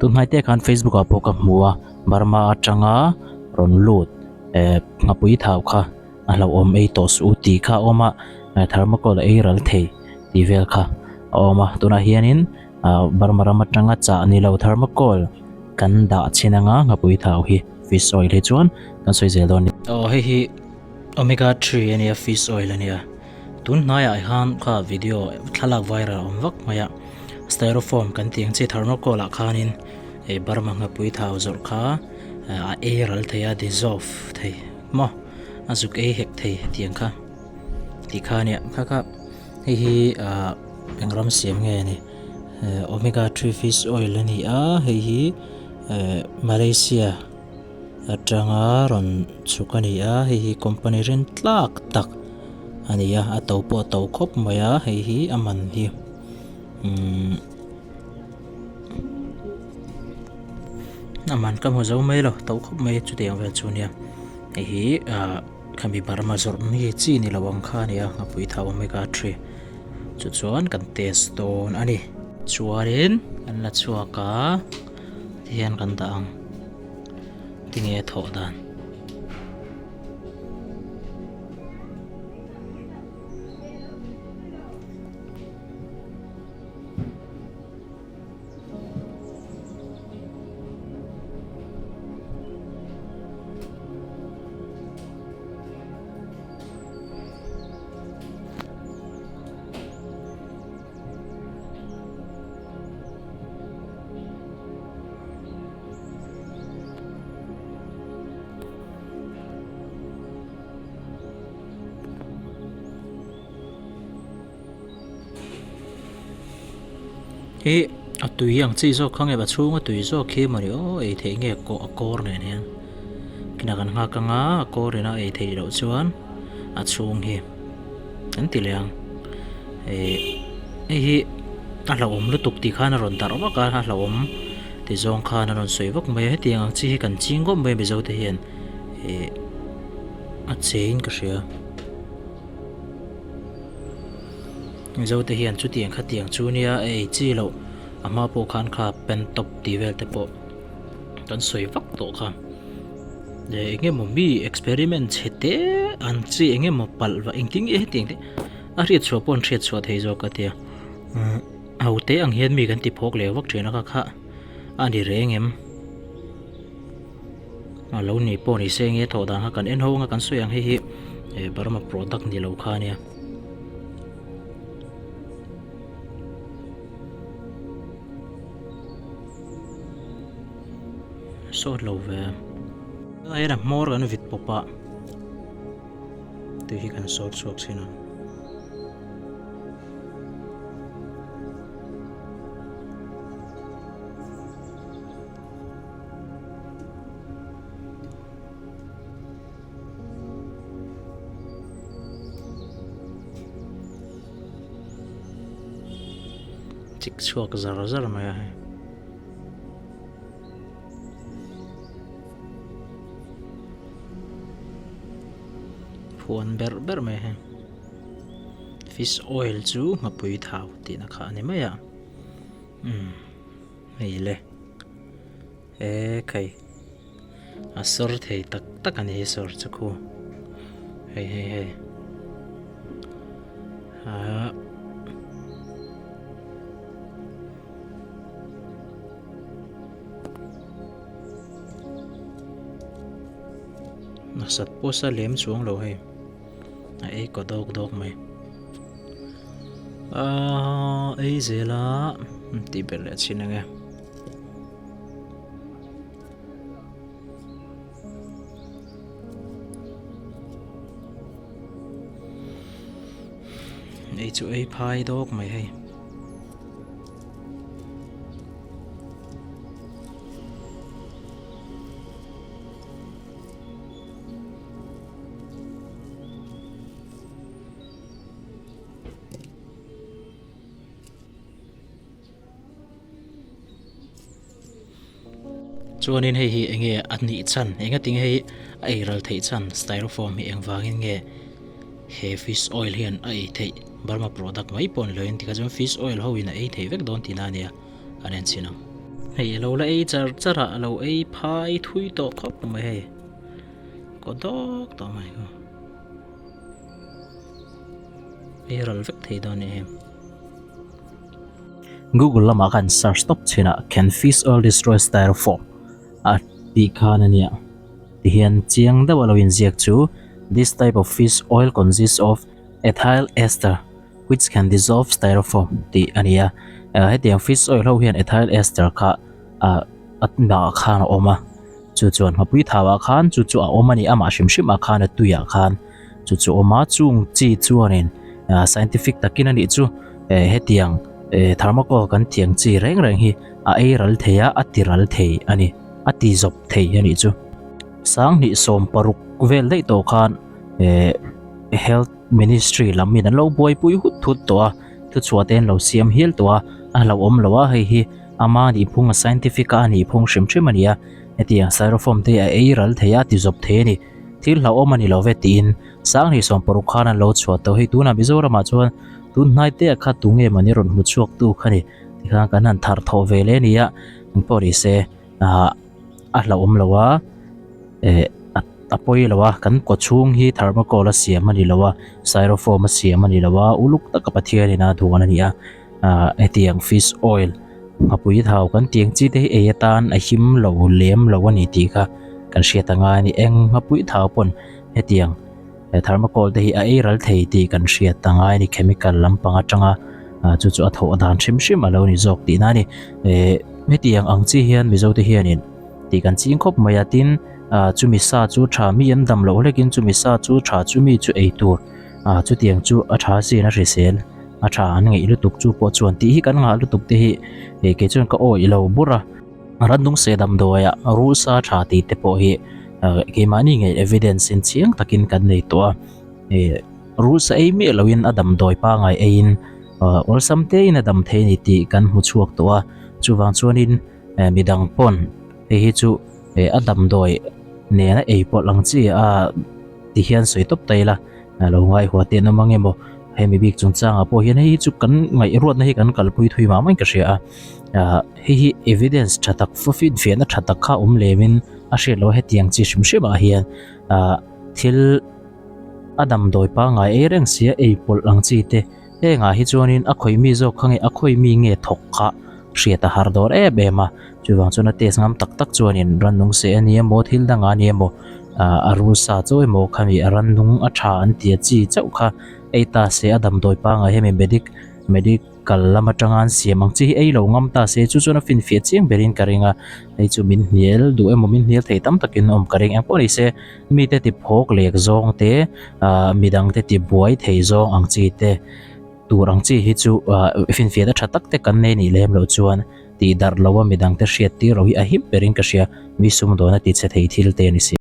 Tunhnai te khan Facebook ah pawh ka hmu a, Burma atanga rawn lut eh nghapui thau kha a hlauhawm ei tawh suh u tih kha a awm a, thermocol a ei ral thei tih vel kha a awm a. Tunah hianin ah Burma ram atanga chah ni lo thermocol kan dah chhin anga nghapui thau hi fish oil hi chuan kan sawi zel dawn a ni. Aw hei hi omega three a nia fish oil a nia. Tun hnaiah hian kha video thlalak viral a awm vak mai a, styrofoam kan tih ang chi thermocol ah khanin ih Burma nghapui thau zawrh kha a ei ral thei a dissolve thei maw a zuk ei hek thei hetiang kha tih kha a nia kha kha hei hi ah eng ram siam nge a ni omega three fish oil a ni a hei hi eh Malaysia. Atanga rawn chhuk a ni a, hei hi company rin tlak tak a ni a, a to pawh a to khawp mai a, hei hi a man hi umm a man ka hmu zo mai lo to khawp mai chutiang vel chu nia hei hi ah khami Burma zawrh mi chi ni lo ang kha a ni a ngapui thau omega three chu chuan kan test dawn a ni. Chuanin kan la chhuak a tihian kan dah ang. Tinge a thawh dan? Hi a tui ang chi zawk kha nge a chhunga tui zawk khi mawni aw ei theih nge a kawr nen hian kinah kan nghak anga a kawr in a ei theih loh chuan a chhung hi an ti leh ang ih hei hi a hlauhawm lutuk tih khan a rawn darh vak a a hlauhawm. Ti zawng khan a rawn sawi vak mai a, hetiang ang chi hi kan ching ngawt mai a Mizo te hian ih a chein ka hria. Mizo te hian chutiang khatiang chu nia a ei chi loh a hma pawh khan kha pen top tih vel te pawh kan sawi vak tawh kha. Eng emaw mi experiment chhe te an chi eng emaw palh va engtin nge hetiang te a hriat chhuah pawh an hriat chhuah thei zawk a tia. Ho te ang hian mi kan ti phawk leh vak thin a kha kha a ni reng em? A lo ni pawh ni se nge thawh dan kha kan en ho anga kan sawi ang hei hi eh Burma product ni lo kha ania. Sawt lo ve. Tunah hian a hmawr kan vit pawp a. Tui hi kan sawt chhuak thin a. Chik chhuak zar zar mai a hei. Phuan berh berh mai a hei. Fish oil chu nghapui thau tihna kha a ni mai a umm hei le e khai a sawr thei tak tak a ni hi sawr chu khu hei hei hei ah. Nasat pawh sa lem chuang lo hei. A ei kaw dawk dawk mai. Aaa ei zel a tih belh leh chin ang e. Ei chu ei phai dawk mai hei. Chuanin hei hi enge a nih chhan enga tinge hei a ei ral theih chhan styrofoam hi engvangin nge he fish oil hian a ei theih Burma product mai pawh ni loin tikha chuan fish oil ho in a ei theih vek dawn tihna a nia an en chhin ang. Hei a lo la ei char char a, a lo ei phai thui tawh khawp mai hei. Kaw dawk tawh mai khaw. Ei ral vek thei dawn a ni em. Google lamah khan search tawp chhin a, Can fish oil destroy styrofoam? a tih khan a nia. Tihian chiang deuh a lo inziak chu, This type of fish oil consists of ethyl ester which can dissolve styrofoam tih a ni a. Hetiang fish oil ho hian ethyl ester kha ah a hnah khan a awm a, chu chuan hmapui thau ah khan chu chu a awm a ni, amah hrim hrim ah khan a tui ah khan chu chu a awm a, chung chi chuanin ah scientific takin a nih chu eh hetiang eh thermocol kan tih ang chi reng reng hi a ei ral thei a, a ti ral thei a ni, a ti zawp thei a nih chu. Sanghnih 16 vel daih tawh khan eh health ministry lam in an lo buaipui hut hut tawh a, thuchhuah te an lo siam hial tawh a, a hlauhawm lo a hei hi ama nihphung a scientific a a nihphung hrim hrim a ni a, hetiang styrofoam te a ei ral thei a ti zawp thei a ni, thil hlauhawm a ni lo ve tiin Sanghnih 16 khan an lo chhuah tawh hei tunah Mizoramah chuan tun hnai te ah kha tunge mawni rawn hmu chhuak tu kha ni tikhan kan han thar thawh ve hle a ni a, engpawh ni se ah a hlauhawm lo a eh a pawi lo a kan kaw chhung hi thermocol a siam a ni lo a styrofoam a siam a ni lo a uluk taka Pathianin a duan a ni a ah hetiang fish oil nghapui thau kan tih ang chi te hi ei atan a him lo lem lo a ni tih kha kan hriat a ngai a ni eng nghapui thau pawn hetiang thermocol te hi a ei ral thei tih kan hriat a ngai a ni chemical lampang atanga ah chu chu a thawh dan hrim hrim a lo ni zawk tihna a ni eh hetiang ang chi hian Mizo te hianin tih kan ching khawp mai a tin ah chumi sa chu tha mi an dam loh hlekin chumi sa chu tha chumi chu ei tur ah chutiang chu a tha sin a hrisel a tha an ngeih lutuk chu pawh chuan tih hi kan ngah lutuk te hi eh kei chuan ka awih lo bur a rannung seh damdawi ah rul sa tha tih te pawh hi ah keimahni ngei evidence in chiang takin kan nei tawh a eh rul sa ei miah loin a damdawi pangai eiin ah awlsam te in a dam thei a ni tih kan hmu chhuak tawh a chuvang chuanin. eh midang pawn hei hi chu eh a damdawi nena ei pawlh ang chi a ti hian sawi tawp ta ila lo ngaihhuah te an awm ang emaw hemi bik chungchangah pawh hian hei hi chu kan ngaihruatna hi kan kalpui thui mah maiin ka hria a ah hei hi evidence tha tak finfiahna tha tak kha awm lemin a hriat loh a hetiang chi hrim hrim ah hian ah thil a damdawi pangngai ei reng sia ei pawlh ang chi te. Hengah hi chuanin a khawih mi zawk kha nge a khawih mi nge thawk kha hriat a har dawr em em a, chuvang chuan a test ngam tak tak chuanin rannung seh a ni emaw thil dangah a ni emaw ah a rul sa chauh emaw khami a rannung a tha an tia chi chauh kha ei ta se a damdawi pangai hemi medic medical lam atanga an siam ang chi hi ei lo ngam ta se chu chuan a finfiah chiang berin ka ring a, hei chu min hnial duh emaw min hnial thei tam takin a awm ka ring engpawh ni se. Mite ti phawk lek zawng te ah midang te ti buai thei zawng ang chi te tur ang chi hi chu ah finfiahna tha tak te kan nei nih lem loh chuan tih darh loh a midang te hriat tir loh hi a him berin ka hria mi sumdawn a ti chhe thei thil te a ni si.